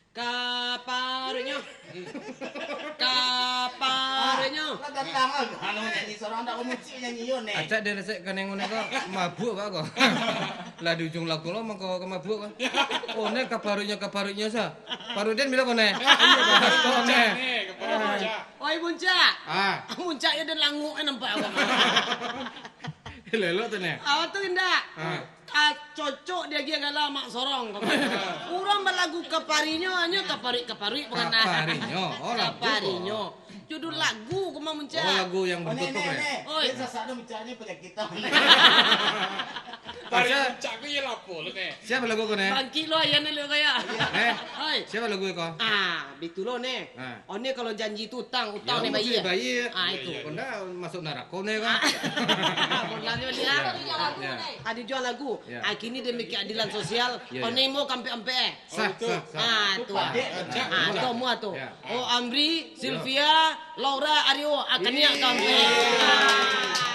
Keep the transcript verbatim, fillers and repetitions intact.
Kaparuiknyo. Kaparuiknyo. Ah, lah datang lah. Kalau nyanyi sorang, ndak kamuncik nyanyi yo, Nek. Acak dia resek kaneng ngene ko, mabuk ba ko. Lah di ujung lagu lo mangko ka mabuk ko. Oh, Nek, kaparuiknyo, kaparuiknyo sa. Paruik den bilo ko, Nek? Iyo, ko, Nek. Nek, kaparuik Muncak. Oi, Muncak. Ah. Muncak yo den languk, eh, nampak awak. Elok-elok tu, Nek. Awak tu indak. Ah. Ah, cocok diagiah gala mak sorong ko. Urang balagu kaparinyo, hanyo kaparuik-kaparuik bukan nah. Kaparinyo. Oh, lagu. Kaparinyo. Judul lagu ko mah Muncak. Oh, lagu yang bertutup, Nek, ya? Nek. Oi. Dia sasak dah Muncak ni penyakitan. Pari Muncak ko iyo lapo lo, Nek? Siapa lagu ko, Nek? Bangkit lo, ayah ni lo kaya. Eh? Oi. Siapa lagu ko? Ah, betul lo, Nek. Ah. Oh, ni kalau janji tu utang, utang ni bayia. Ya, mesti bayia. Ah, itu. Kok ndak masuk narako ni, kan? Ah, boleh ni, ah. Ya, ya. Ada jual lagu. Ya. Ah, kini demi keadilan sosial, ya, ya, oh, ni mau kampek-ampek. Sah, sah, sah. Ah, tu. Ah, tu, mua tu. Ya. Oh, Amri, Sylvia, Laura, Aryo, akan niat kampek. Ah.